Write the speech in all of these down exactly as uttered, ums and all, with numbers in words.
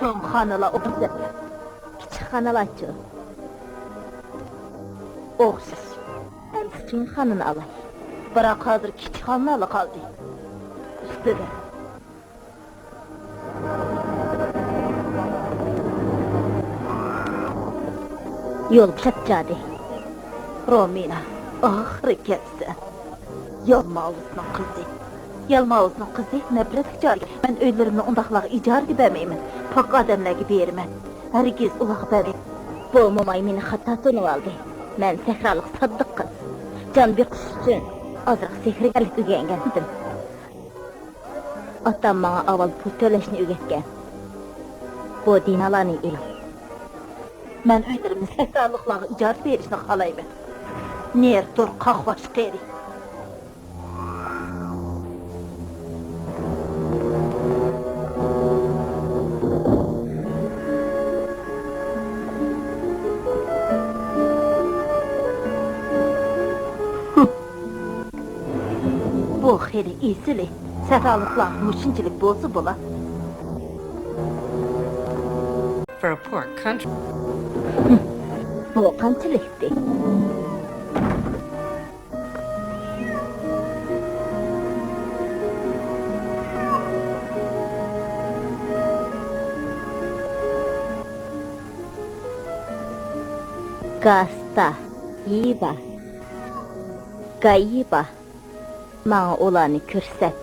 چوڭ خانىلار ئوخشاش. كىچىك خانىلارچۇ؟ ئوخشاش. ئەمسە چوڭ خانىنى ئالاي. بىراق ھازىر كىچىك خانىلارلا قالدى. ئۈستىدە. يول چەپچادى. رومىنا، ئاخىرى كەپسەن. يالماۋۇزنىڭ قىزى. يالماۋۇزنىڭ قىزى نەپرەتلىك جارى. مەن ئۆيلىرىمنى ئۇنداقلارغا ئىجارىگە بەرمەيمەن. پاك ئادەملەرگە بېرىمەن. ھەرگىز ئۇلارغا بەرمەيمەن. بۇ موماي مېنى خاتا تونۇۋالدى. مەن سەھرالىق ساددىق قىز. جان بېقىش ئۈچۈن ئازراق سېھىرگەرلىك ئۆگەنگەنتىم. ئاتام ماڭا ئاۋۋال پۇل تۆلەشنى ئۆگەتكەن. بۇ دىنالارنى ئېلىڭ. مەن ئۆيلىرىمنى سەھرالىقلارغا ئىجارە بېرىشنى خالايمەن. نېرى تۇر، قاقباش قېرى. بۇ خېلى ئېسىلى. سەھرالىقلار مۇشۇنچىلىك بولسا بولا. For a poor country. بۇ قانچىلىكتى؟ گاستا، يىۋا، گايىبا. ماڭا ئۇلارنى كۆرسەت.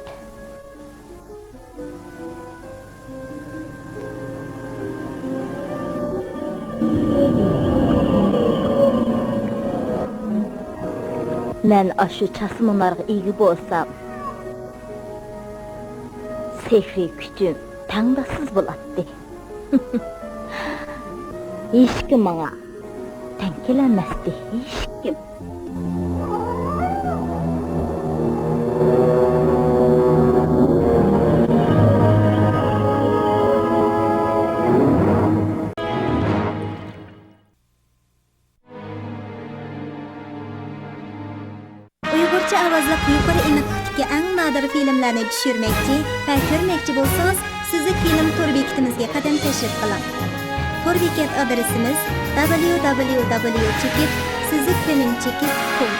مەن ئاشۇ چاسا مۇنارغا ئىگە بولسام، سېھرىي كۈچۈم تەڭداشسىز بولاتتى. ھېچكىم ماڭا تەڭ كېلەلمەستى، ھېچكىم. ئۇيغۇرچە ئاۋازلىق يۇقىرى ئېنىقلىقتىكى ئەڭ نادىر فىلىملارنى چۈشۈرمەكچى ۋە كۆرمەكچى بولسىڭىز، سۈزۈك فىلىم تور بېكىتىمىزگە قەدەم تەشرىپ قىلىڭ. تور بېكەت ئادرېسىمىز: دابليۇ دابليۇ دابليۇ چېكىت سۈزۈك فىلىم چېكىت كوم.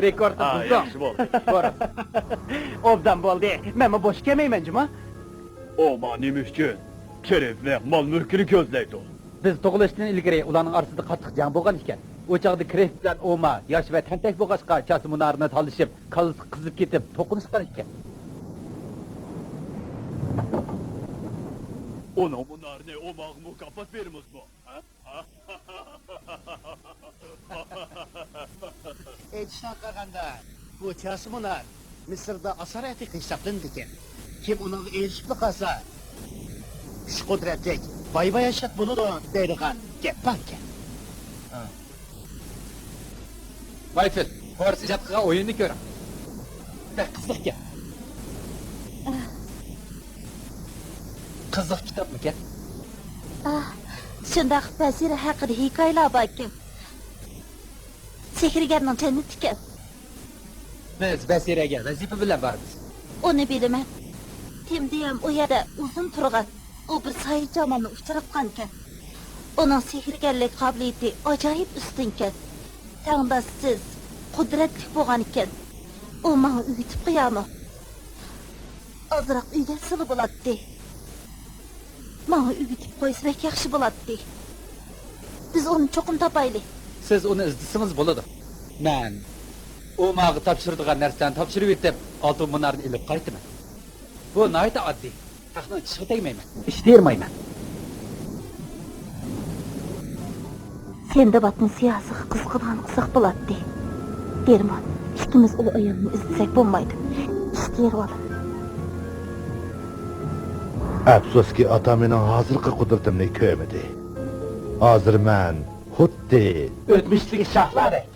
رېكورتنى ھا، بۇزدۇڭ. ياخشى بولدى. بور. ئوبدان بولدى. مەنمۇ بوش كەلمەيمەن جۇما. ئوما نېمە ئۈچۈن كرېف ۋە مال مۈلكىنى كۆزلەيدۇ؟ بىز تۇغۇلۇشتىن ئىلگىرى ئۇلارنىڭ ئارىسىدا قاتتىق جەڭ بولغان ئىكەن. ئۇ چاغدا كرېف بىلەن ئوما ياش ۋە تەنتەك بولغاچقا، چاسا مۇنارىنى تالىشىپ، كاللىسى قىزىپ كېتىپ توقۇنۇشقان ئىكەن. ئۇنىڭ مۇنارىنى ئوماغا مۇكاپات بېرىمىزمۇ؟ ھە؟ ئېيتىشىغا قارىغاندا، بۇ چاسا مۇنار مىسىردا ئاسرار ئەتىقە ھېسابلىنىدىكەن. كىم ئۇنىڭغا ئېرىشىپلا قالسا، كۈچ قۇدرەتلىك، باي باياشات بولىدۇ دەيدىغان گەپ باركەن. ۋاي پىل، فورس ئىجاد قىلغان ئويۇننى كۆرۈڭ. بەك قىزىقكەن. قىزىق كىتابمىكەن؟ ئاھ، شۇنداق، بەسىرە ھەققىدە ھېكايىلەر باركەن. سېھىرگەرنىڭ جەننىتىكەن. بىز بەسىرەگە ۋەزىپە بىلەن بارىمىز. ئۇنى بىلىمەن. تىم دېيەم ئۇ يەردە ئۇزۇن تۇرغان. ئۇ بىر ساھىبجامالنى ئۇچراتقانىكەن. ئۇنىڭ سېھىرگەرلىك قابىلىيىتى ئاجايىپ ئۈستۈنكەن. تەڭداشسىز، قۇدرەتلىك بولغانىكەن. ئۇ ماڭا ئۆگىتىپ قويامۇ؟ ئازراق ئۆگەتسىلا بولاتتى. ماڭا ئۆگىتىپ قويسا بەك ياخشى بولاتتى. بىز ئۇنى چوقۇم تاپايلى. سىز ئۇنى ئىزدىسىڭىز بولىدۇ. مەن ئۇ ماڭا تاپشۇرىدىغان نەرسىلەرنى تاپشۇرۇۋېتىپ، ئالتۇن مۇنارنى ئېلىپ قايتىمەن. بۇ ناھايىتى ئاددىي. ھەقنىڭ چىشىغا تەگمەيمەن. ئىش تېرىمايمەن. سىندبادنىڭ سىياسىغا قىزىقىدىغان قىلساق بولاتتى. دېرمون، ئىككىمىز ئۇ ئايالنى ئىزدىسەك بولمايدۇ. ئىش تېرىۋالىمەن. ئەپسۇسكى، ئاتا مېنىڭ ھازىرقى قۇدرىتىمنى كۆرمىدى. ھازىر مەن خۇددى ئۆتمۈشتىكى شاھلاردەك.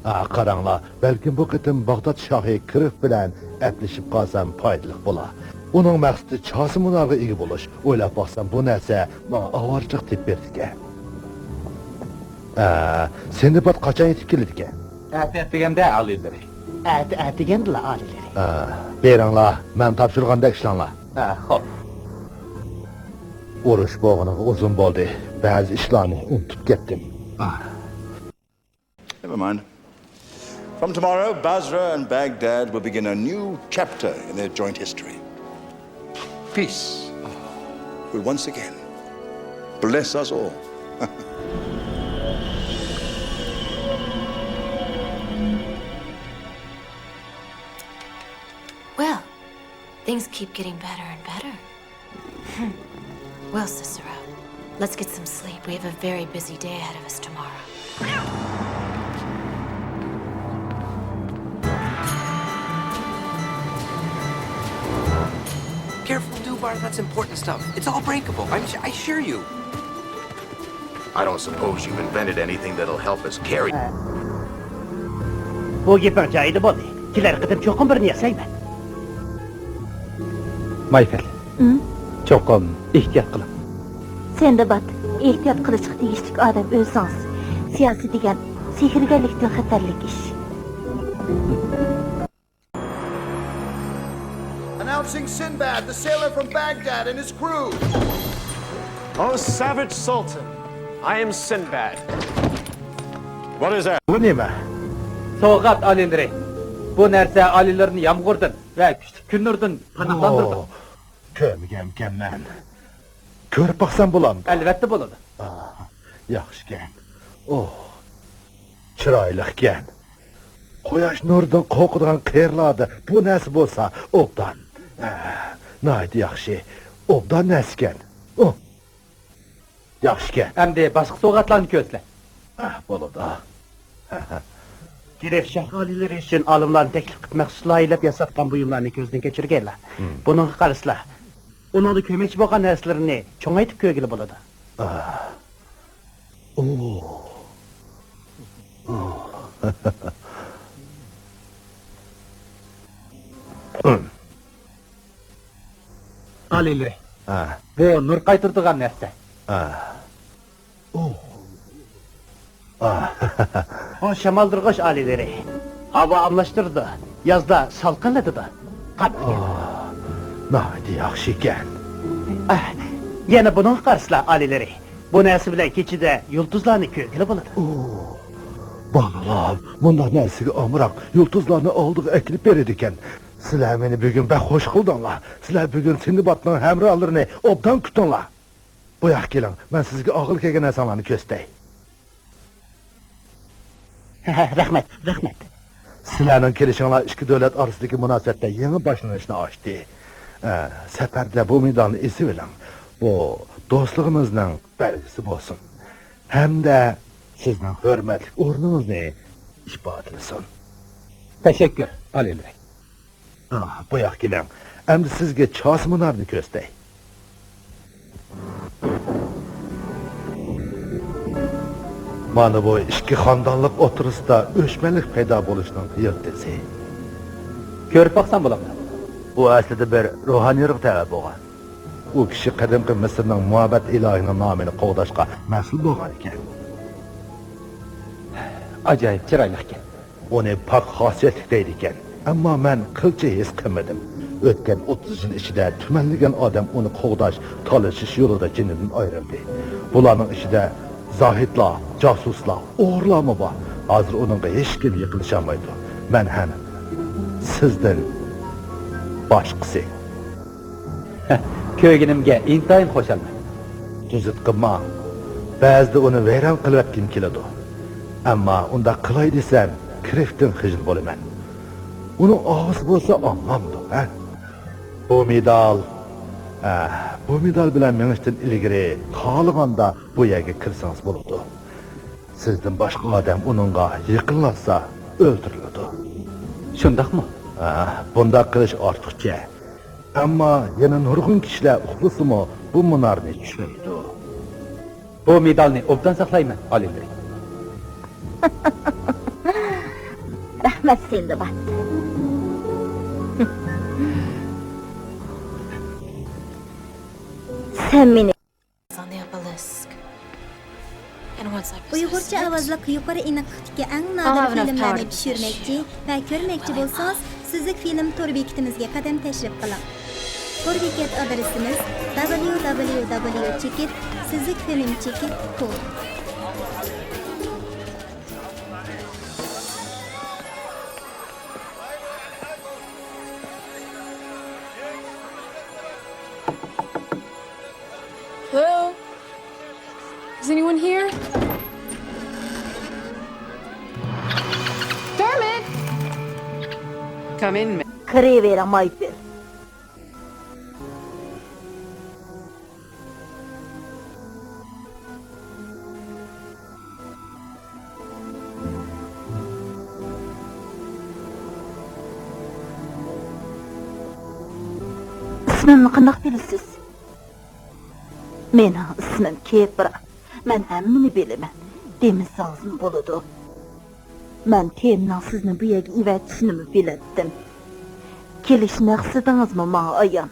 ھا، قاراڭلار، بەلكىم بۇ قېتىم باغداد شاھى كىرىف بىلەن ئەپلىشىپ قالسام پايدىلىق بولا. ئۇنىڭ مەقسىتى چاسا مۇنارغا ئىگە بولۇش. ئويلاپ باقسام، بۇ نەرسە ماڭا ئاۋارىچىلىق تېپىپ بېرىدىكەن. ھە، سىندباد قاچان يېتىپ كېلىدىكەن؟ ئەتە ئەتىگەندە ئالىيلىرى. ئەتە ئەتىگەندىلا ئالىيلىرى. ھە، بېرىڭلار، مەن تاپشۇرغاندەك ئىشلەڭلار. ھە، خوپ. ئۇرۇش بولغىنىغا ئۇزۇن بولدى. بەزى ئىشلارنى ئۇنتۇپ كەتتىم. Never mind. From tomorrow, Basra and Baghdad will begin a new chapter in their joint history. Peace will once again bless us all. Well, things keep getting better and better. Hmm. Well, Cicero, let's get some sleep. We have a very busy day ahead of us tomorrow. Careful, Dubar, that's important stuff. It's all breakable. I'm, I assure you. I don't suppose you've invented anything that'll help us carry. بۇ گېپىڭ جايىدا بولدى. كېلەر قېتىم چوقۇم بىرنى ياسايمەن. مايفەل، ئىم؟ چوقۇم ئېھتىيات قىلىڭ. سىندباد، ئېھتىيات قىلىشقا تېگىشلىك ئادەم ئۆزىڭىز. سىياسىي دېگەن سېھىرگەرلىكتىن خەتەرلىك ئىش. Announcing Sinbad, the sailor from Baghdad, and his crew. Oh, savage Sultan, I am Sinbad. What is that? بۇ نېمە؟ سوۋغات ئالىيلىرى. بۇ نەرسە ئالىيلىرىنى يامغۇردىن ۋە كۈچلۈك كۈن نۇرىدىن پاناھلاندۇرىدۇ. ئوھ، كۆرمىگەنكەنمەن. كۆرۈپ باقسام بولامدۇ؟ ئەلۋەتتە بولىدۇ. ئاھ، ياخشىكەن. ئوھ، چىرايلىقكەن. قۇياش نۇرىدىن قورقىدىغان قېرىلاردا بۇ نەرسە بولسا ئوبدان. ھە، ناھايىتى ياخشى. ئوبدان نەرسىكەن. ئۇھ. ياخشىكەن. ئەمدى باشقا سوۋغاتلارنى كۆرسىلە. ھە، بولىدۇ. كىرىف شاھ ئالىيلىرى ئۈچۈن ئالىملارنى تەكلىپ قىلىپ مەخسۇس لايىھەلەپ ياساتقان بۇيۇملارنى كۆزدىن كەچۈرگەيلا. ھىم. بۇنىڭغا قارىسىلا. ئۇنىڭدا كۆرمەكچى بولغان نەرسىلىرىنى چوڭايتىپ كۆرگىلى بولىدۇ. ئاھ. ئوھ. ئوھ. ئالىيلىرى. ھە. بۇ نۇر قايتۇرىدىغان نەرسە. ھە. ئوھ. ئاھ. ئۇ شامالدۇرغۇچ ئالىيلىرى. ھاۋا ئالماشتۇرىدۇ. يازدا سالقىنلىتىدۇ. قاتتىق. ئاھ، ناھايىتى ياخشىكەن. ئاھ، يەنە بۇنىڭغا قارىسىلا، ئالىيلىرى. بۇ نەرسە بىلەن كېچىدە يۇلتۇزلارنى كۆرگىلى بولىدۇ. ئوھ، بالىلار، مۇنداق نەرسىگە ئامراق يۇلتۇزلارنى ئالدىغا ئەكېلىپ بېرىدىكەن. سىلەر مېنى بۈگۈن بەك خوش قىلدىڭلار. سىلەر بۈگۈن سىندبادنىڭ ھەمراھلىرىنى ئوبدان كۈتۈڭلار. بۇ ياققا كېلىڭ، مەن سىزگە ئالغىلى كەلگەن نەرسەڭلارنى كۆرسىتەي. رەھمەت، رەھمەت. سىلەرنىڭ كېلىشىڭلار ئىككى دۆلەت ئارىسىدىكى مۇناسىۋەتتە يېڭى باشلىنىشنى ئاچتى. ئە، سەپەردە بۇ مېدالنى ئېسىۋېلىڭ. بۇ دوستلۇقىمىزنىڭ بەلگىسى بولسۇن. ھەمدە سىزنىڭ ھۆرمەتلىك ئورنىڭىزنى ئىپادىلىسۇن. تەشەككۈر، ئالىيلىرى. ئاھ، بۇ ياققا كېلىڭ. ئەمدى سىزگە چاسا مۇنارنى كۆرسىتەي. مانا بۇ ئىككى خاندانلىق ئوتتۇرىسىدا ئۆچمەنلىك پەيدا بولۇشنىڭ يىلتىزى. كۆرۈپ باقسام بولامدۇ؟ بۇ ئەسلىدە بىر روھانىيلارغا تەۋە بولغان. ئۇ كىشى قەدىمكى مىسىرنىڭ مۇئەببەت ئىلاھىنىڭ نامىنى قوغداشقا مەسئۇل بولغان ئىكەن. ئاجايىپ چىرايلىق ئىكەن. ئۇنى پاك خاسىيەتلىك دەيدىكەن. ئەمما مەن قىلچە ھېس قىلمىدىم. ئۆتكەن ئوتتۇز يىل ئىچىدە تۈمەنلىگەن ئادەم ئۇنى قوغداش، تالىشىش يولىدا جېنىدىن ئايرىلدى. بۇلارنىڭ ئىچىدە زاھىتلار، جاسۇسلار، ئوغرىلارمۇ بار. ھازىر ئۇنىڭغا ھېچكىم يېقىنلىشالمايدۇ. مەن ھەم سىزدىن باشقىسى. كۆرگىنىمگە ئىنتايىن خۇشالمەن. تۈزۈت قىلماڭ. بەزىدە ئۇنى ۋەيران قىلىۋەتكۈم كېلىدۇ. ئەمما ئۇنداق قىلاي دېسەم، كىرىفتىن خىجىل بولىمەن. ئۇنىڭ ئاغزى بولسا ئاڭلامدۇ، ھە؟ بۇ مېدال، ئە، بۇ مېدال بىلەن مېڭىشتىن ئىلگىرى خالىغاندا بۇ يەرگە كىرسىڭىز بولىدۇ. سىزدىن باشقا ئادەم ئۇنىڭغا يېقىنلاشسا، ئۆلتۈرۈلىدۇ. شۇنداقمۇ؟ ئە، بۇنداق قىلىش ئارتۇقچە. ئەمما يەنە نۇرغۇن كىشىلەر ئۇخلىسىمۇ بۇ مۇنارنى چۈشمەيدۇ. بۇ مېدالنى ئوبدان ساقلايمەن، ئالىيلىرى. رەھمەت، سىندباد. سەن مېنى ئۇيغۇرچە ئاۋازلىق يۇقىرى ئېنىقلىقتىكى ئەڭ نادىر فىلىملەرنى چۈشۈرمەكچى ۋە كۆرمەكچى بولسىڭىز، سۈزۈك فىلىم تور بېكىتىمىزگە قەدەم تەشرىپ قىلىڭ. تور بېكەت ئادرېسىمىز: دابليۇ دابليۇ دابليۇ چېكىت سۈزۈك فىلىم چېكىت كوم. Hello? Is anyone here? Dermot! Come in, ma- كىرىۋېرىڭ، مايكل. ئىسمىمنى قانداق بىلىسىز؟ مېنىڭ ئىسمىم كېپرا. مەن ھەممىنى بىلىمەن. دېمىسىڭىزمۇ بولىدۇ. مەن تېمنىڭ سىزنى بۇ يەرگە ئېۋەتىشىنىمۇ بىلەتتىم. كېلىش مەقسىتىڭىزمۇ ماڭا ئايان.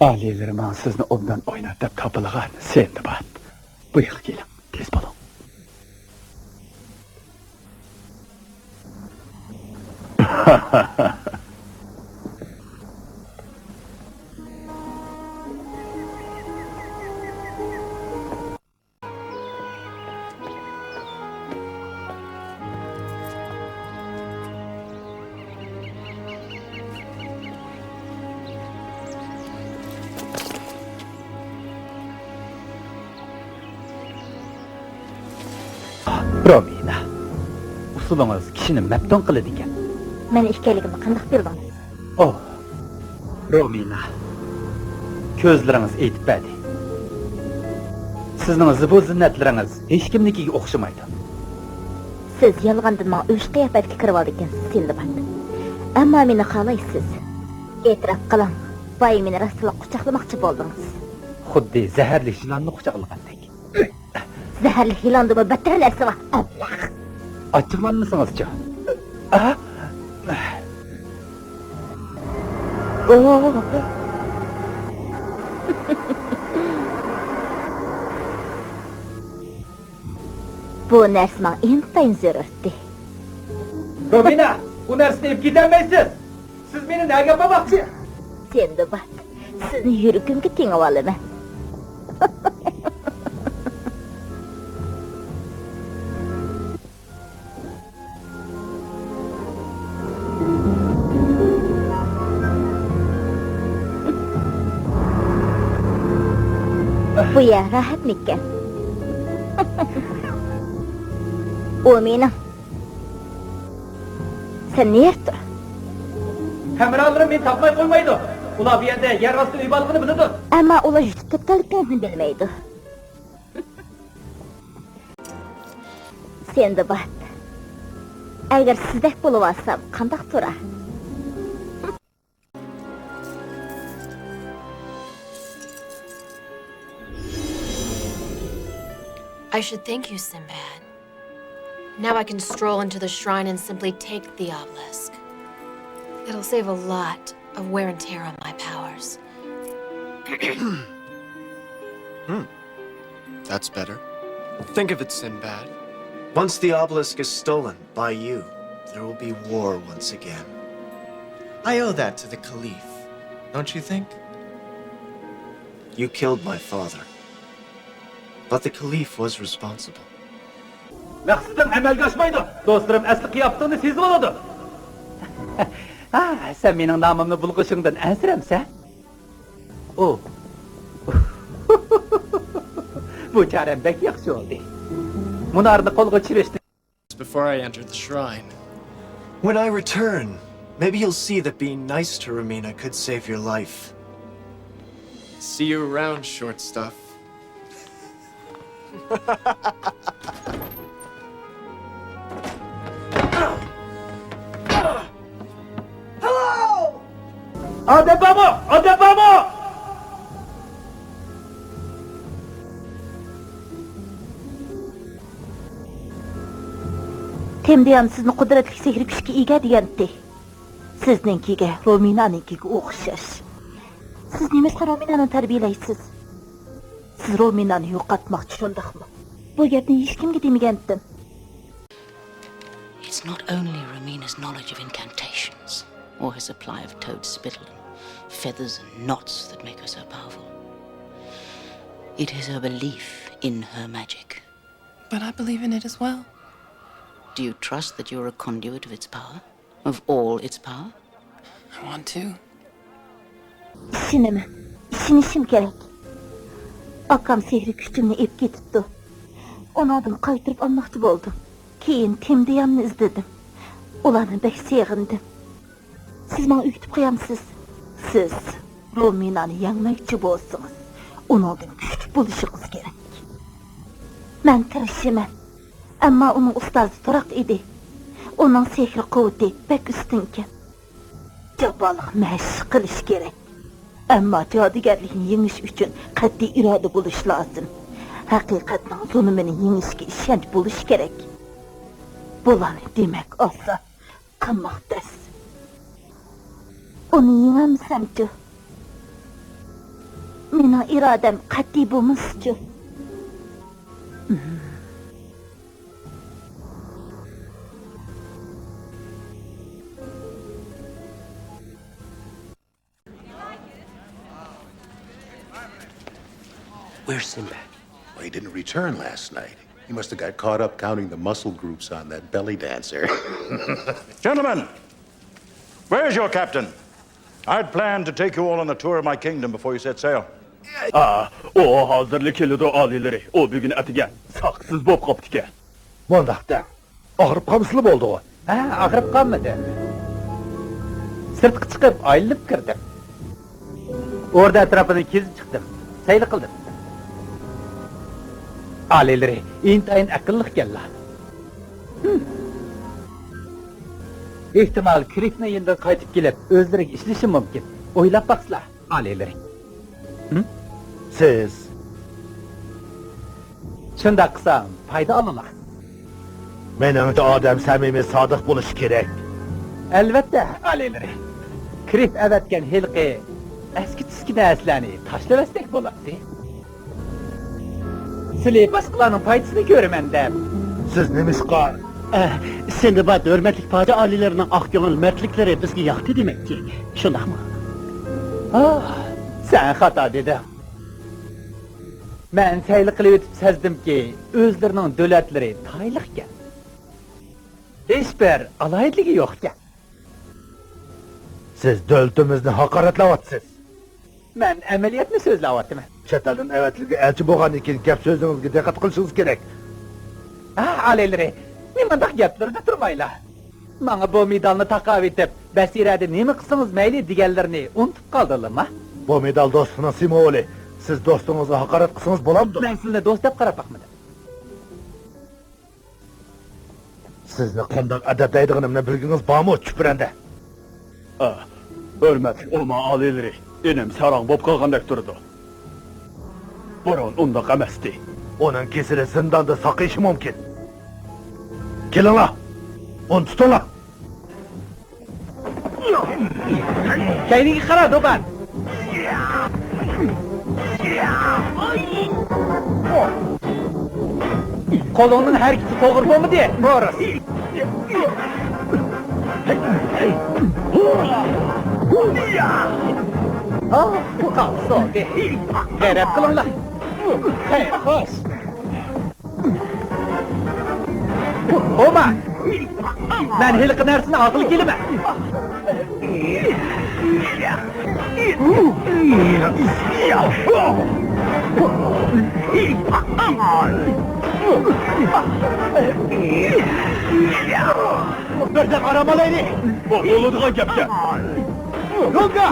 ئالىيلىرى ماڭا سىزنى ئوبدان ئويناپ دەپ تاپىلىغان سىندباد. بۇ ياققا كېلىڭ، تېز بولۇڭ. رومىنا، ئۇسۇلىڭىز كىشىنى مەپتۇن قىلىدىكەن. مەن ئىكەنلىكىمنى قانداق بىلدىڭىز؟ ئوھ، رومىنا، كۆزلىرىڭىز ئېيتىپ بەردى. سىزنىڭ زىبۇ زىننەتلىرىڭىز ھېچكىمنىڭكىگە ئوخشىمايدۇ. سىز يالغاندىن ماڭا ئۆچ قىياپەتكە كىرىۋالىدىكەنسىز، سىندباد. ئەمما مېنى خالايسىز. ئېتىراپ قىلىڭ، بايا مېنى راستلا قۇچاقلىماقچى بولدىڭىز. خۇددى زەھەرلىك يىلاننى قۇچاقلىغاندەك. زەھەرلىك يىلاندىمۇ بەتتەر نەرسە بار، ئەبلەخ! ئاچچىقلانمىسىڭىزچۇ؟ ئا! بۇ نەرسە ماڭا ئىنتايىن زۆرۈرتتى. رومىنا، ئۇ نەرسىنى ئېلىپ كېتەلمەيسىز! سىز مېنى نەگە ئاپارماقچى؟ سىندباد، سىزنى يۈرىكىمگە تېڭىۋالىمەن. بۇ يەر راھەتمىكەن؟ ئۇ مېنىڭ. سەن نېرى تۇر. ھەمراھلىرىم مېنى تاپماي قويمايدۇ. ئۇلار بۇ يەردە يەر ئاستى ئۆي بارلىقىنى بىلىدۇ. ئەمما ئۇلار يۈزۈپ كەتكەنلىكىڭىزنى بىلمەيدۇ. سىندباد، ئەگەر سىزدەك بولۇۋالسام قانداق تۇرا؟ I should thank you, Sinbad. Now I can stroll into the shrine and simply take the obelisk. It'll save a lot of wear and tear on my powers. Hmm. That's better. Think of it, Sinbad. Once the obelisk is stolen by you, there will be war once again. I owe that to the Caliph, don't you think? You killed my father. But the Caliph was responsible. مەقسىتىڭ ئەمەلگە ئاشمايدۇ. دوستلىرىم ئەسلى قىياپىتىڭنى سېزىۋالىدۇ. ھا، سەن مېنىڭ نامىمنى بۇلغىشىڭدىن ئەنسىرەمسەن؟ ئۇ. بۇ چارەم بەك ياخشى بولدى. مۇنارنى قولغا چۈشۈرۈشنى. Before I entered the shrine. When I return, maybe you'll see that being nice to Romina could save your life. See you around, short stuff. ئادەم بارمۇ؟ ئادەم بارمۇ؟ تېمدىيان سىزنى قۇدرەتلىك سېھرىي كۈچكە ئىگە دېگەنتى. سىزنىڭكىگە، رومىنانىڭكىگە ئوخشاش. سىز نېمىشقا رومىنانى تەربىيەلەيسىز؟ سىز رومىنانى يوقاتماقچى، شۇنداقمۇ؟ بۇ گەپنى ھېچكىمگە دېمىگەنتىم. It's not only Romina's knowledge of incantations, or her supply of toad spittle and feathers and knots that make her so powerful. It is her belief in her magic. But I believe in it as well. Do you trust that you're a conduit of its power? Of all its power? I want to. ئىشىنىمەن. ئىشىنىشىم كېرەك. ئاكام سېھرىي كۈچۈمنى ئېلىپ كېتىپتۇ. ئۇنىڭدىن قايتۇرۇپ ئالماقچى بولدۇم. كېيىن تېمدىياننى ئىزدىدىم. ئۇلارنى بەك سېغىندىم. سىز ماڭا ئۆگىتىپ قويامسىز؟ سىز رومىنانى يەڭمەكچى بولسىڭىز، ئۇنىڭدىن كۈچلۈك بولۇشىڭىز كېرەك. مەن تىرىشىمەن. ئەمما ئۇنىڭ ئۇستازى تۇراق ئىدى. ئۇنىڭ سېھرىي قۇۋۋىتى بەك ئۈستۈنكەن. جاپالىق مەشىق قىلىش كېرەك. ئەمما جادۇگەرلىكنى يېڭىش ئۈچۈن قەتئىي ئىرادە بولۇش لازىم. ھەقىقەتنىڭ زۇلۇمىنى يېڭىشكە ئىشەنچ بولۇش كېرەك. بۇلارنى دېمەك ئاسان، قىلماق تەس. ئۇنى يېڭەلمىسەمچۇ؟ مېنىڭ ئىرادەم قەتئىي بولمىسىچۇ؟ Where's Sinbad? Well, he didn't return last night. He must have got caught up counting the muscle groups on that belly dancer. Gentlemen, where's your captain? I'd planned to take you all on a tour of my kingdom before you set sail. ئا، ئۇ ھازىرلا كېلىدۇ، ئالىيلىرى. ئۇ بۈگۈن ئەتىگەن ساقسىز بولۇپ قاپتىكەن. مۇنداق دەڭ، ئاغرىپ قالمىسىلا بولدىغۇ. ھە، ئاغرىپ قالمىدىم. سىرتقا چىقىپ ئايلىنىپ كىردىم. ئوردا ئەتراپىنى كېزىپ چىقتىم، سەيلە قىلدىم. ئالىيلىرى ئىنتايىن ئەقىللىقكەنلا. ھىم. ئېھتىمال، كرىفنىڭ يېنىدىن قايتىپ كېلىپ، ئۆزلىرىگە ئىشىنىشى مۇمكىن. ئويلاپ باقسىلا، ئالىيلىرى. ھىم؟ سىز. شۇنداق قىلسام، پايدا ئالىلا. مېنىڭچە، ئادەم سەمىمىي، سادىق بولۇشى كېرەك. ئەلۋەتتە، ئالىيلىرى. كرىف ئەۋەتكەن ھېلىقى ئەسكى تۈسكى نەرسىلەرنى تاشلىۋەتسەك بولاتتى. سىلى باشقىلارنىڭ پايدىسىنى كۆرىمەن دەپ. سىز نېمىشقا؟ ئە، سىندباد ھۆرمەتلىك پادىشاھ ئالىيلىرىنىڭ ئاق كۆڭۈل مەردلىكلىرى بىزگە ياقتى دېمەكچى. شۇنداقمۇ؟ ئاھ، سەن خاتا دېدىڭ. مەن سەيلە قىلىۋېتىپ سەزدىمكى، ئۆزلىرىنىڭ دۆلەتلىرى تايلىقكەن. ھېچبىر ئالاھىدىلىكى يوقكەن. سىز دۆلىتىمىزنى ھاقارەتلەۋاتىسىز. مەن ئەمەلىيەتنى سۆزلەۋاتىمەن. چەت ئەلدىن ئەۋەتىلگەن ئەلچى بولغاندىن كېيىن گەپ سۆزىڭىزگە دىققەت قىلىشىڭىز كېرەك. ھە، ئالىيلىرى، نېمانداق گەپلىرىدە تۇرمايلا. ماڭا بۇ مېدالنى تاقاۋېتىپ، بەسىرەدە نېمە قىلسىڭىز مەيلى دېگەنلىرىنى ئۇنتۇپ قالدىڭلارمۇ؟ بۇ مېدال دوستىنىڭ سىمۋولى. سىز دوستىڭىزغا ھاقارەت قىلسىڭىز بولامدۇ؟ مەن سىلىنى دوست دەپ قاراپ باقمىدىم. سىزنى قانداق ئەدەپلەيدىغىنىمنى بىلگۈڭىز بارمۇ، چۈپرەندە؟ ئا، ھۆرمەتلىك ئوما ئالىيلىرى، ئىنىم ساراڭ بولۇپ قالغاندەك تۇرىدۇ. بۇرۇن ئۇنداق ئەمەستى. ئۇنىڭ كېسىلى زىنداندا ساقىيىشى مۇمكىن. كېلىڭلار، ئۇنى تۇتۇڭلار. كەينىگە قارا، دوبان! قولۇڭنىڭ ھەرىكىتى توغرا بولمىدى، بورس. ئاھ، قالسا. غەيرەت قىلىڭلار. خەير، خوش. ئوما! مەن ھېلىقى نەرسىنى ئالغىلى كېلىمەن. بىردەم ئارام ئالايلى. بۇ بولىدىغان گەپكەن. رونگا!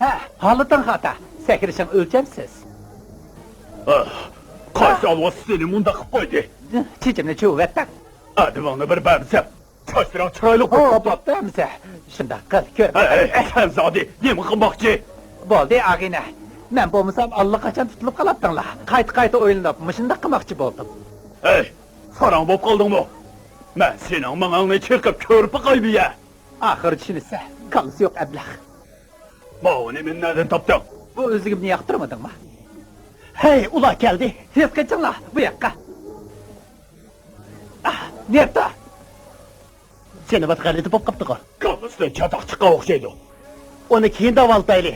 ھە، ھالىتىڭ خاتا. سەكرىشىڭ ئۆلچەمسىز. ئاھ، قايسى ئالۋاستى سېنى مۇنداق قىلىپ قويدى؟ چېچىمنى چۇۋۇۋەتتىڭ. ئەدىپىڭنى بىر بەرمىسەم، چاچلىرىڭ چىرايلىق بولۇپ قاپتۇ. بوپتۇ ئەمىسە. شۇنداق قىل، كۆر. ھەي، ھەي، سەن زادى نېمە قىلماقچى؟ بولدى، ئاغىنە. مەن بولمىسام، ئاللىقاچان تۇتۇلۇپ قالاتتىڭلار. قايتا-قايتا ئويلىنىپ، مۇشۇنداق قىلماقچى بولدۇم. ھەي، ساراڭ بولۇپ قالدىڭمۇ؟ مەن سېنىڭ مېڭەڭنى چېقىپ كۆرۈپ باقاي بىيە. ئاخىرى چۈشىنىسەن، كاللىسى يوق ئەبلەخ. ماۋۇنى مەندىن تاپتىڭ؟ بۇ ئۆزلۈكۈمنى ياقتۇرمىدىڭمۇ؟ ھەي، ئۇلار كەلدى. تېز قېچىڭلار، بۇ ياققا. ئاھ، نېرتا! سېنى بىر غەلىتە بولۇپ قاپتىغۇ. كاللىسىدىن چاتاق چىققان ئوخشايدۇ. ئۇنى كېيىن داۋالىتايلى.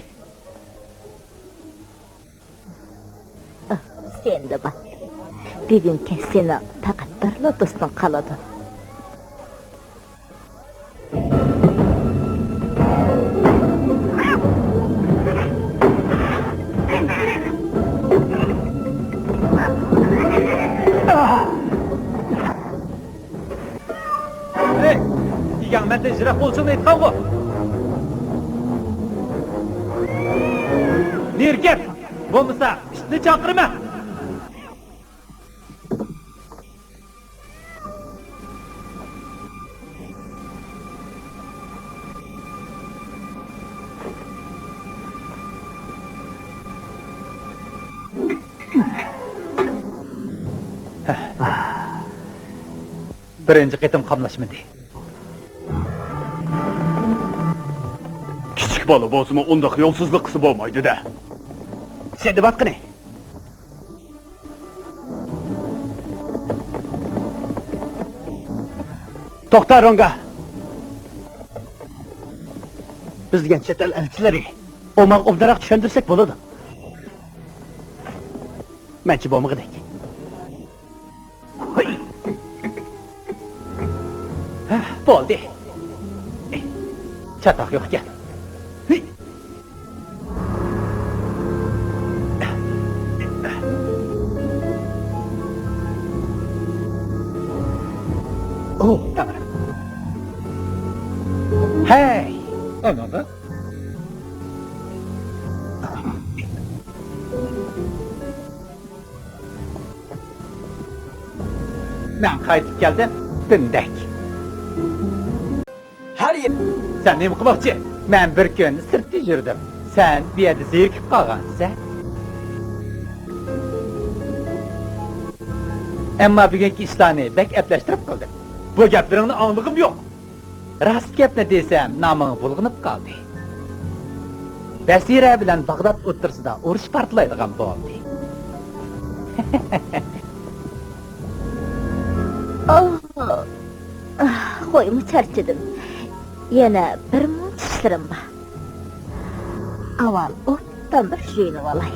ئاھ، سەندە بار. بۈگۈن كەچ سېنىڭ پەقەت بىرلا دوستۇڭ قالىدۇ. ھەي، ئىگەڭ مەندىن يىراق بولۇشۇڭنى ئېيتقانغۇ. نېرى كەت، بولمىسا ئىتنى چاقىرىمەن. بىرىنچى قېتىم قاملاشمىدى. كىچىك بالا بولسىمۇ ئۇنداق يولسىزلىق قىلسا بولمايدۇ-دە. سەن دەۋاتقىنى. توختا، رونگا. بىز دېگەن چەت ئەل ئەلچىلىرى. ئۇ ماڭا ئوبدانراق چۈشەندۈرسەك بولىدۇ. مەنچە بولمىغۇدەك. ھە، بولدى. چاتاق يوق ئىكەن. ئوھ، تەڭرىم. ھەي! ئانادا. مەن قايتىپ كەلدىم، دىندەك. ھەر يىل. سەن نېمە قىلماقچى؟ مەن بىر كۈن سىرتتا يۈردۈم. سەن بۇ يەردە زېرىكىپ قالغانسەن. ئەمما بۈگۈنكى ئىشلارنى بەك ئەپلەشتۈرۈپ قىلدىم. بۇ گەپلىرىڭنى ئاڭلىغۇم يوق. راست گەپنى دېسەم، نامىڭ بۇلغىنىپ قالدى. بەسىرە بىلەن باغداد ئوتتۇرىسىدا ئۇرۇش پارتلايدىغان بولدى. ئاھ، قويما، چارچىدىم. يەنە بىر مۇنچە ئىشلىرىم بار. ئاۋۋال ئوبدان بىر يۇيۇنۇۋالاي.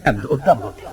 ئەمدى ئوبدان بولدى.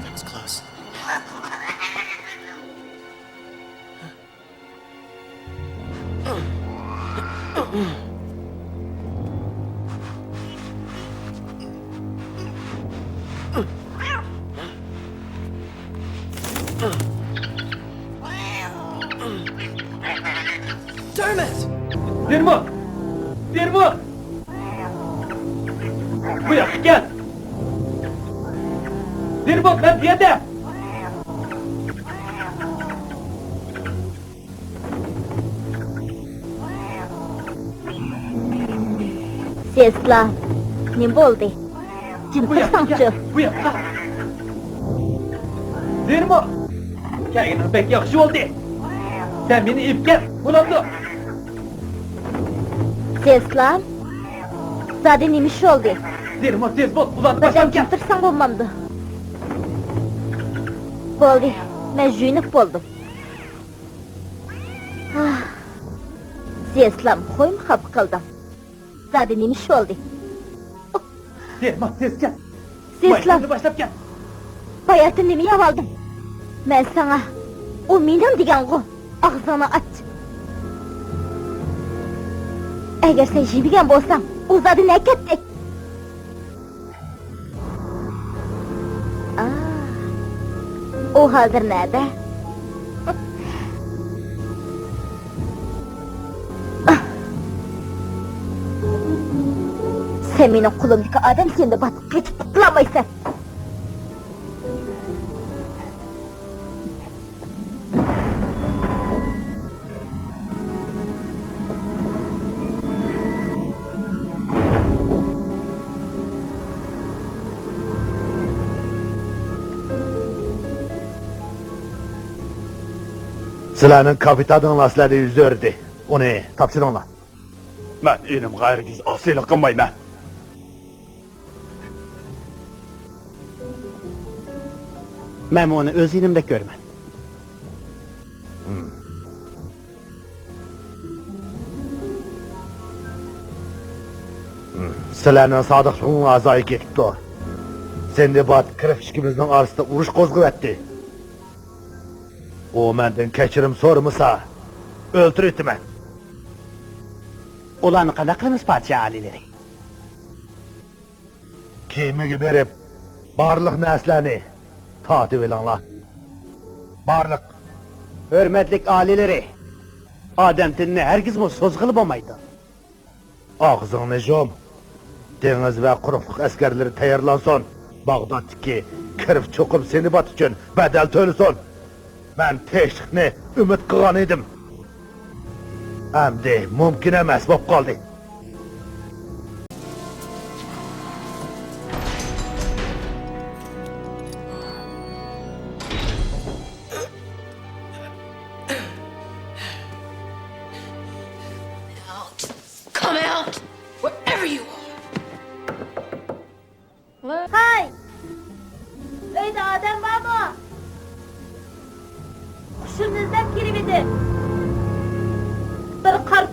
That was close. دېرموت! دېرموت! بۇ ياققا كەل! دېرموت، مەن بۇ يەردە! سېسلا، نېمە بولدى؟ جىم بۇ ياققا تۇرساڭچۇ. كەل، بۇ ياققا. زېرمو، كەلگىنىڭ بەك ياخشى بولدى. سەن مېنى ئېلىپ كەت، بولامدۇ؟ سېسلا، زادى نېمە ئىش بولدى؟ زېرمو، تېز بول، ئۇلارنى باشلاپ كەل. جىم تۇرساڭ بولمامدۇ؟ بولدى، مەن يۇيۇنۇپ بولدۇم. ئاھ، سېسلام، قويما خاپا قىلدىڭ. زادى نېمە ئىش بولدى؟ سېسلام، تېز كەل. سېسلام. مايكىلنى باشلاپ كەل. باياتىن نېمە يەۋالدىڭ؟ مەن ساڭا، ئۇ مېنىڭ دېگەنغۇ. ئاغزىڭنى ئاچ. ئەگەر سەن يېمىگەن بولساڭ، ئۇ زادى نەگە كەتتى؟ ئا، ئۇ ھازىر نەدە؟ سەن مېنىڭ قولۇمدىكى ئادەم، سەن دە باتقا قېچىپ قۇتۇلالمايسەن. سىلەرنىڭ كاپىتانىڭلار سىلەردىن يۈز ئۆرۈدى. ئۇنى تاپشۇرۇڭلار. مەن ئىنىمغا ھەرگىز ئاسىيلىق قىلمايمەن. مەنمۇ ئۇنى ئۆز ئىنىمدەك كۆرىمەن. سىلەرنىڭ سادىقلىقىڭلار زايە كېتىپتۇ. سىندباد كىرىپ ئىككىمىزنىڭ ئارىسىدا ئۇرۇش قوزغىۋەتتى. ئۇ مەندىن كەچۈرۈم سورىمىسا، ئۆلتۈرۈۋېتىمەن. ئۇلارنى قانداق قىلىمىز، پادىشاھ ئالىيلىرى؟ كېمىگە بېرىپ، بارلىق نەرسىلەرنى تارتىۋېلىڭلار. بارلىق. ھۆرمەتلىك ئالىيلىرى، ئادەم تېنىنى ھەرگىزمۇ سوزغىلى بولمايدۇ. ئاغزىڭنى يۇم. دېڭىز ۋە قۇرۇقلۇق ئەسكەرلىرى تەييارلانسۇن. باغدادتىكى كىرىپ چوقۇم سىندباد ئۈچۈن بەدەل تۆلىسۇن. مەن تىنچلىقنى ئۈمىد قىلغان ئىدىم. ئەمدى مۇمكىن ئەمەس بولۇپ قالدى. Come out, wherever you are. ھاي! ئۆيدە ئادەم بارمۇ؟ قۇشۇمنى ئىزدەپ كىرىۋىدىم.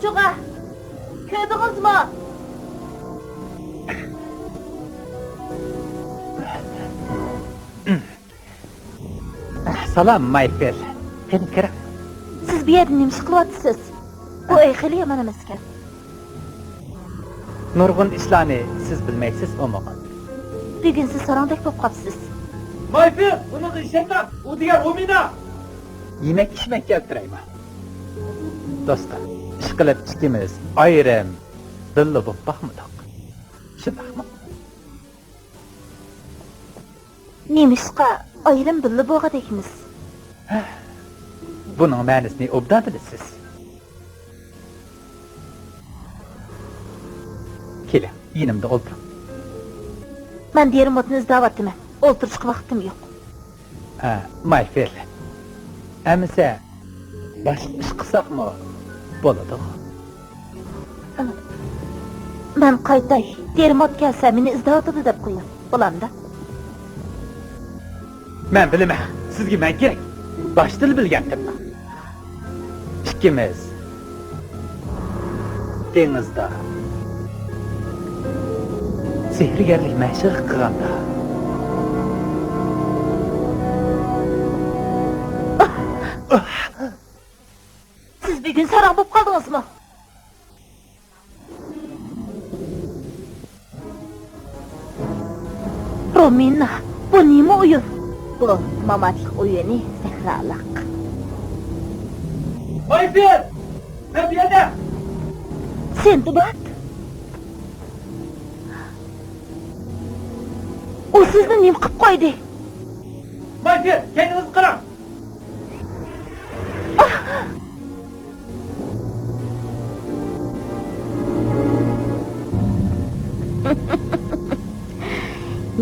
چوغا، كۆردىڭىزمۇ؟ سالام، مايفىل. قېنى، كىرىڭ. سىز بۇ يەردە نېمە ئىش قىلىۋاتىسىز؟ بۇ ئۆي خېلى يامان ئەمەسكەن. نۇرغۇن ئىشلارنى سىز بىلمەيسىز، ئومۇغۇل. بۈگۈن سىز ساراڭدەك بولۇپ قاپسىز. مايفىل، ئۇنىڭغا ئىشەنمەڭ. ئۇ دېگەن رومىنا. يېمەك-ئىچمەك كەلتۈرەيمۇ؟ دوستۇم، ئىشقىلىپ ئىككىمىز ئايرىم بىللە بولۇپ باقمىدۇق. شۇنداقمۇ؟ نېمىشقا ئايرىم بىللە بولغۇدەكمىز؟ ھە، بۇنىڭ مەنىسىنى ئوبدان بىلىسىز. كېلىڭ، يېنىمدا ئولتۇرۇڭ. مەن دېرموتنى ئىزدەۋاتىمەن. ئولتۇرۇشقا ۋاقتىم يوق. ھە، مايفىل. ئەمىسە باشقا ئىش قىلساقمۇ بولىدۇ. مەن قايتاي، دېرموت كەلسە مېنى ئىزدەۋاتىدۇ دەپ قويۇڭ، بولامدا؟ مەن بىلىمەن، سىزگە مەن كېرەك. باشتىلا بىلگەنتىم. ئىككىمىز دېڭىزدا سېھىرگەرلىك مەشىق قىلغاندا. سىز بۈگۈن ساراڭ بولۇپ قالدىڭىزمۇ؟ رومىنا، بۇ نېمە ئويۇن؟ بۇ ماماتلىق ئويۇنى، سەھرالىق. مايفىل! مەن بۇ يەردە! سىندباد! ئۇ سىزنى نېمە قىلىپ قويدى؟ مايفىل، كەينىڭىزگە قاراڭ!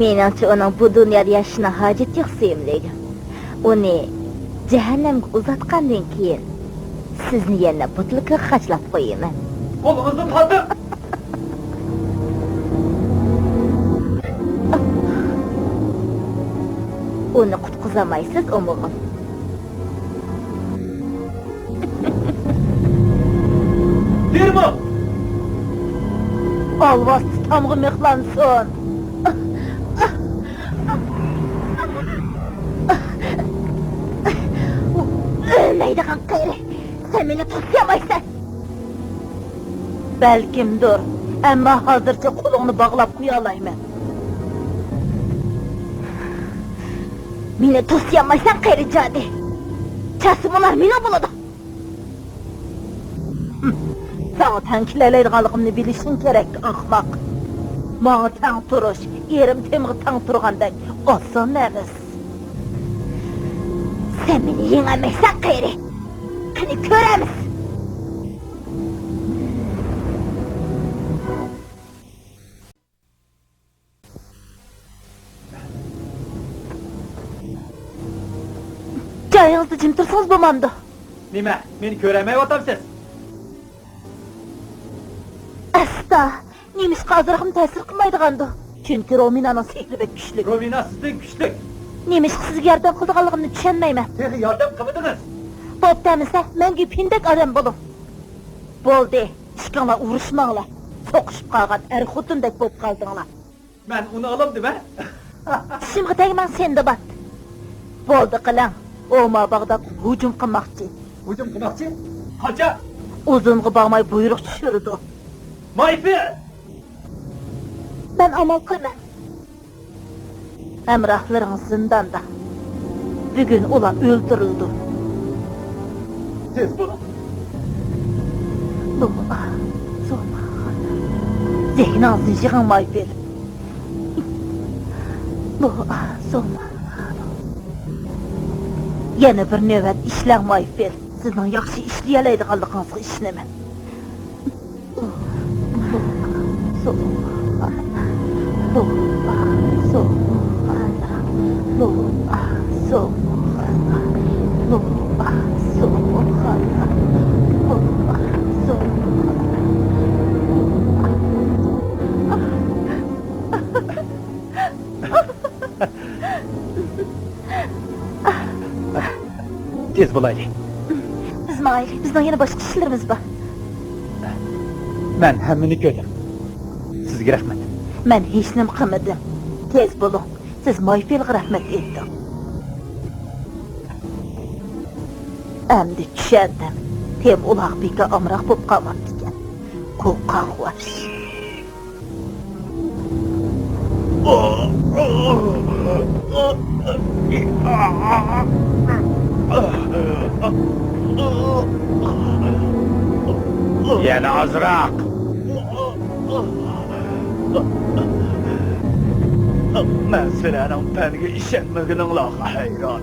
مېنىڭچە، ئۇنىڭ بۇ دۇنيادا ياشىشىنىڭ ھاجىتى يوق، سۆيۈملۈك. ئۇنى جەھەننەمگە ئۇزاتقاندىن كېيىن، سىزنى يەنە بوتۇلكىغا قاچىلاپ قويىمەن. قولىڭىزنى تارتىڭ! ئۇنى قۇتقۇزالمايسىز، ئومۇغۇل. دېرموت! ئالۋاستى تامغا مىخلانسۇن! ئۆلمەيدىغان قېرى! سەن مېنى توسۇيالمايسەن! بەلكىمدۇر، ئەمما ھازىرچە قولۇڭنى باغلاپ قويالايمەن. مېنى توسۇيالمايسەن، قېرى جادى. چاتسا بۇلار مېنىڭ بولىدۇ. ساڭا تەڭ كېلەلەيدىغانلىقىمنى بىلىشىڭ كېرەك، ئەخمەق. ماڭا تەڭ تۇرۇش، ئېرىم تېمىغا تەڭ تۇرغاندەك ئاسان ئەمەس. سەن مېنى يېڭەلمەيسەن، قېرى. قېنى كۆرەمىز. جايىڭىزدا جىم تۇرسىڭىز بولمامدۇ؟ نېمە، مېنى كۆرەلمەيۋاتامسىز؟ ئەستا، نېمىشقا ئازراقمۇ تەسىر قىلمايدىغاندۇ؟ چۈنكى رومىنانىڭ سېھرى بەك كۈچلۈك. رومىنا سىزدىن كۈچلۈك. نېمىشقا سىزگە ياردەم قىلىدىغانلىقىمنى چۈشەنمەيمەن. تېخى ياردەم قىلمىدىڭىز. بوپتۇ ئەمىسە، مەڭگۈ پىندەك ئادەم بولۇڭ. بولدى، ئىككىڭلار ئۇرۇشماڭلار. سوقۇشۇپ قالغان ئەر-خوتۇندەك بولۇپ قالدىڭلار. مەن ئۇنى ئالامدىم، ھە؟ چىشىمغا تەگمەڭ، سىندباد. بولدى قىلىڭ. ئوما باغداد ھۇجۇم قىلماقچى. ھۇجۇم قىلماقچى؟ قاچان؟ ئۇزۇنغا بارماي بۇيرۇق چۈشۈرىدۇ. مايفىل! مەن ئامال قىلىمەن. ھەمراھلىرىڭ زىنداندا. بۈگۈن ئۇلار ئۆلتۈرۈلىدۇ. تېز بولۇڭ. بۇ، زوما. زېھنىڭىزنى يىغىڭ، مايفىل. بۇ، زوما. يەنە بىر نۆۋەت ئىشلەڭ، مايفىل. سىزنىڭ ياخشى ئىشلىيەلەيدىغانلىقىڭىزغا ئىشىنىمەن. تېز بولايلى. بىز ماڭايلى، بىزنىڭ يەنە باشقا ئىشلىرىمىز بار. مەن ھەممىنى كۆردۈم. سىزگە رەھمەت. مەن ھېچنېمە قىلمىدىم. تېز بولۇڭ. سىز مايفېلغا رەھمەت ئېيتىڭ. ئەمدى چۈشەندىم. تېم ئۇلاغ بىكا ئامراق بولۇپ قالماپتىكەن. قوقاق ۋاش. يەنە ئازراق. مەن سىلەرنىڭ پەنگە ئىشەنمىگىنىڭلارغا ھەيران.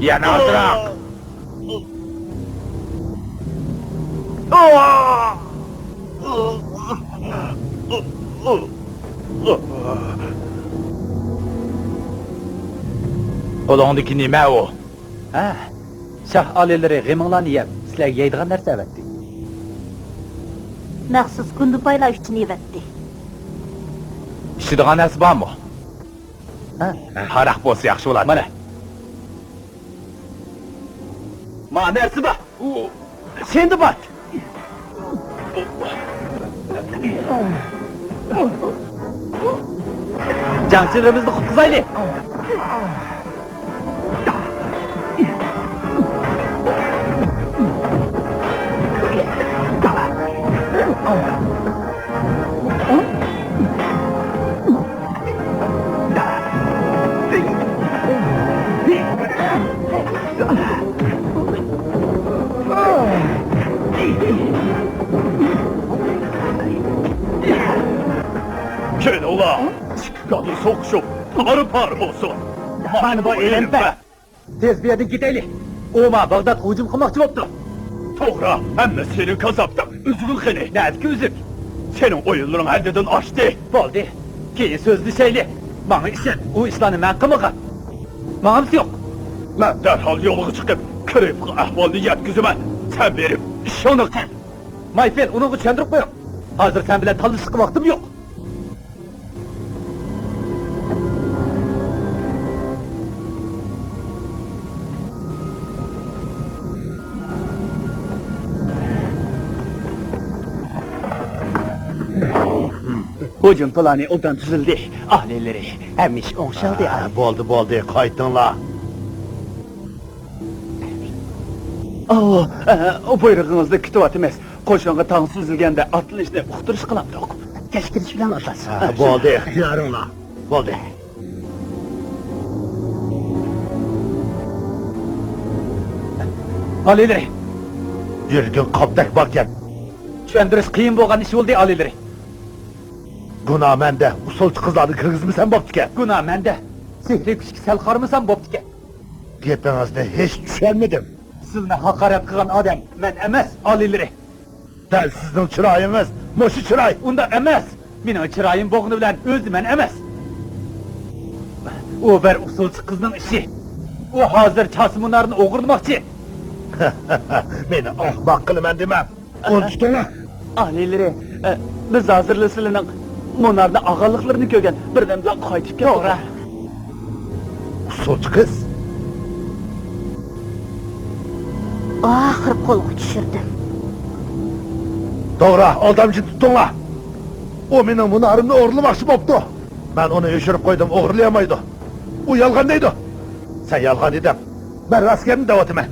يەنە ئازراق. قولۇڭدىكى نېمە ئۇ؟ ھە، شاھ ئالىيلىرى غېمىڭلارنى يەپ، سىلەرگە يەيدىغان نەرسە ئەۋەتتى. مەخسۇس گۇندىپايلار ئۈچۈن ئەۋەتتى. ئىچىدىغان نەرسە بارمۇ؟ ھە. ھاراق بولسا ياخشى بولاتتى. مانا. ما نەرسە بار. سېنى بار. جەڭچىلىرىمىزنى قۇتقۇزايلى. كېلىڭلار، ئىككى كادىر سوقۇشۇپ، پارە-پارە بولسۇن. مانا بۇ ئېلىمپە. تېز بۇ يەردىن كېتەيلى. ئۇ ما باغدادقا ھۇجۇم قىلماقچى بوپتۇ. توغرا، ھەممە سېنىڭ كازاپتىڭ. ئۈزۈكۈڭ قېنى؟ نەدىكى ئۈزۈك؟ سېنىڭ ئويۇنلىرىڭ ھەددىدىن ئاشتى. بولدى. كېيىن سۆزلىشەيلى. ماڭا ئىشەن، ئۇ ئىشلارنى مەن قىلمىغان. ماڭىمىز يوق. مەن دەرھال يولغا چىقىپ، كرېپقا ئەھۋالنى يەتكۈزىمەن. سەن بېرىپ ئىشىڭنى قىل. مايفېل، ئۇنىڭغا چۈشەندۈرۈپ قويۇڭ. ھازىر سەن بىلەن تالىشىشقا ۋاقتىم يوق. ھۇجۇم پىلانى ئوبدان تۈزۈلدى، ئالىيلىرى. ھەممە ئىش ئوڭشالدى، ھە، ئالىي. بولدى، بولدى، قايتىڭلار. ئاۋۇ، ئە، بۇيرۇقىڭىزنى كۈتۈۋاتىمىز. قوشۇنغا تاڭ سۈزۈلگەندە ئاتلىنىشنى ئۇقتۇرۇش قىلامدۇق. كەچ كىرىش بىلەن ئاتلانسۇن. ھە، بولدى، ئىختىيارىڭلار. بولدى. ئالىيلىرى. يۈرىكىڭ قاپتەك باركەن. چۈشەندۈرۈش قىيىن بولغان ئىش بولدى، ئالىيلىرى. گۇناھ مەندە، ئۇسسۇلچى قىزلارنى كىرگۈزمىسەم بوپتىكەن. گۇناھ مەندە، سېھرىي كۈچكە سەل قارىمىسام بوپتىكەن. گېپىڭىزنى ھېچ چۈشەنمىدىم. سىلىنى ھاقارەت قىلغان ئادەم مەن ئەمەس، ئالىيلىرى. دەل سىزنىڭ چىرايىڭىز مۇشۇ چىراي. ئۇنداق ئەمەس. مېنىڭ چىرايىم بولغىنى بىلەن ئۆزى مەن ئەمەس. ئۇ بىر ئۇسسۇلچى قىزنىڭ ئىشى. ئۇ ھازىر چاسا مۇنارنى ئوغرىلىماقچى. مېنى ئەخمەق قىلىمەن دېمەڭ. ئۇنى تۇتۇڭلار. ئالىيلىرى، ئە، بىز ھازىرلا سىلىنىڭ مۇنارنى ئالغانلىقلىرىنى كۆرگەن، بىردەمدىلا قايتىپ كەتتۇق. توغرا. ئۇسسۇلچى قىز. ئاخىرى قولغا چۈشۈردۈم. توغرا، ئالدامچىنى تۇتۇڭلار. ئۇ مېنىڭ مۇنارىمنى ئوغرىلىماقچى بوپتۇ. مەن ئۇنى يوشۇرۇپ قويدۇم، ئوغرىلىيالمايدۇ. ئۇ يالغان دەيدۇ. سەن يالغان دېدىڭ. مەن راست گەپنى دەۋاتىمەن.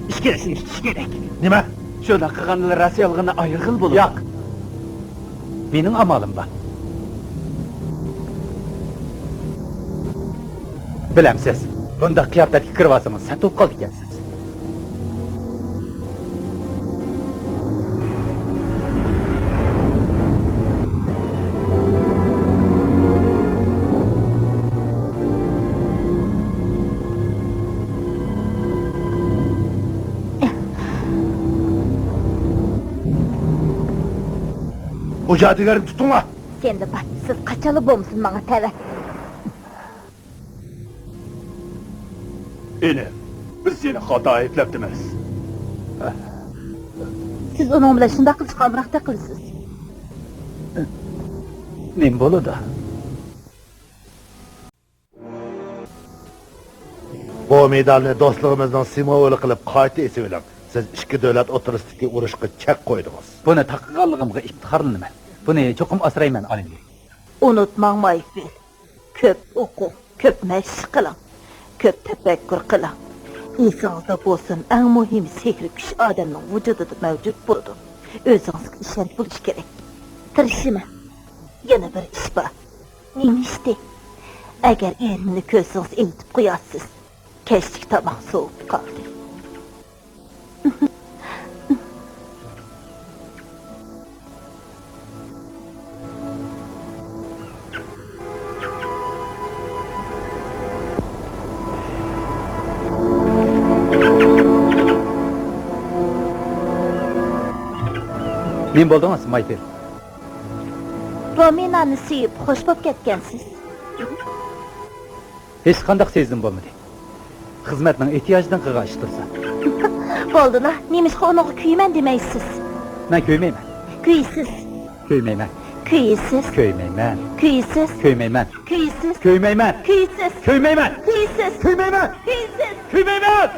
ئىككىلىسىنى تۇتۇش كېرەك. نېمە؟ شۇنداق قىلغاندا راست يالغىنىنى ئايرىغىلى بولىدۇ. ياق. مېنىڭ ئامالىم بار. بىلەمسىز، بۇنداق قىياپەتكە كىرىۋالسىڭىز، سەت بولۇپ قالىدىكەنسىز. ئۇ جادۇگەرنى تۇتۇڭلار! سەندە بار، سىز قاچانلا بولمىسۇن ماڭا تەۋە. ئىنىم، بىز سېنى خاتا ئەيىبلەپتىمىز. سىز ئۇنىڭ بىلەن شۇنداق قىلىشقا ئامراقتەك قىلىسىز. نېمە بولىدۇ؟ بۇ مېدالنى دوستلۇقىمىزنىڭ سىمۋولى قىلىپ قايتا ئېسىۋېلىڭ. سىز ئىككى دۆلەت ئوتتۇرىسىدىكى ئۇرۇشقا چەك قويدىڭىز. بۇنى تاقىغانلىقىمغا ئىپتىخارلىنىمەن. بۇنى چوقۇم ئاسرايمەن، ئالىمجان. ئۇنتۇماڭ، مايفىل. كۆپ ئوقۇڭ، كۆپ مەشىق قىلىڭ، كۆپ تەپەككۇر قىلىڭ. ئېسىڭىزدە بولسۇن، ئەڭ مۇھىم سېھرىي كۈچ ئادەمنىڭ ۋۇجۇدىدا مەۋجۇت بولىدۇ. ئۆزىڭىزگە ئىشەنچ بولۇش كېرەك. تىرىشىمەن. يەنە بىر ئىش بار. نېمە ئىشتى؟ ئەگەر ئېرىمنى كۆرسىڭىز، ئېيتىپ قويارسىز. كەچلىك تاماق سوۋۇپ قالدى. نېمە بولدىڭىز، مايفىل؟ رومىنانى سۆيۈپ خوش بولۇپ كەتكەنسىز. ھېچقانداق سېزىم بولمىدى. خىزمەتنىڭ ئېھتىياجىدىن قىلغان ئىش تۇرسا. بولدىلا، نېمىشقا ئۇنىڭغا كۆيىمەن دېمەيسىز؟ مەن كۆيمەيمەن. كۆيىسىز. كۆيمەيمەن. كۆيىسىز. كۆيمەيمەن. كۆيىسىز. كۆيمەيمەن. كۆيىسىز. كۆيمەيمەن. كۆيىسىز. كۆيمەيمەن. كۆيىسىز. كۆيمەيمەن. كۆيىسىز. كۆيمەيمەن.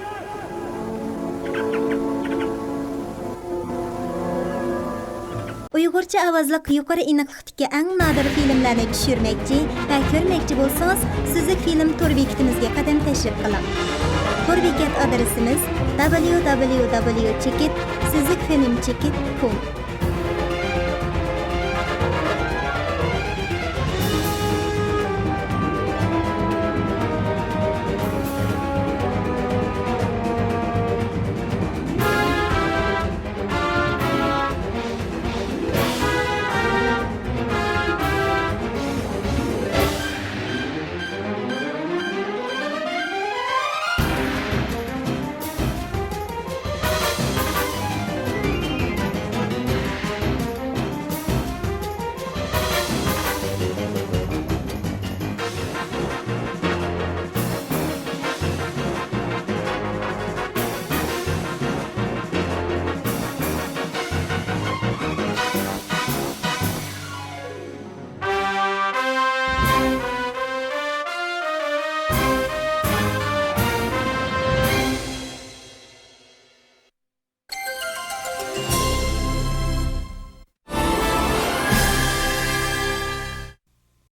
ئۇيغۇرچە ئاۋازلىق يۇقىرى ئېنىقلىقتىكى ئەڭ نادىر فىلىملەرنى چۈشۈرمەكچى ۋە كۆرمەكچى بولسىڭىز، سۈزۈك فىلىم تور بېكىتىمىزگە قەدەم تەشرىپ قىلىڭ. تور بېكەت ئادرېسىمىز: دابليۇ دابليۇ دابليۇ چېكىت سۈزۈك فىلىم چېكىت كوم.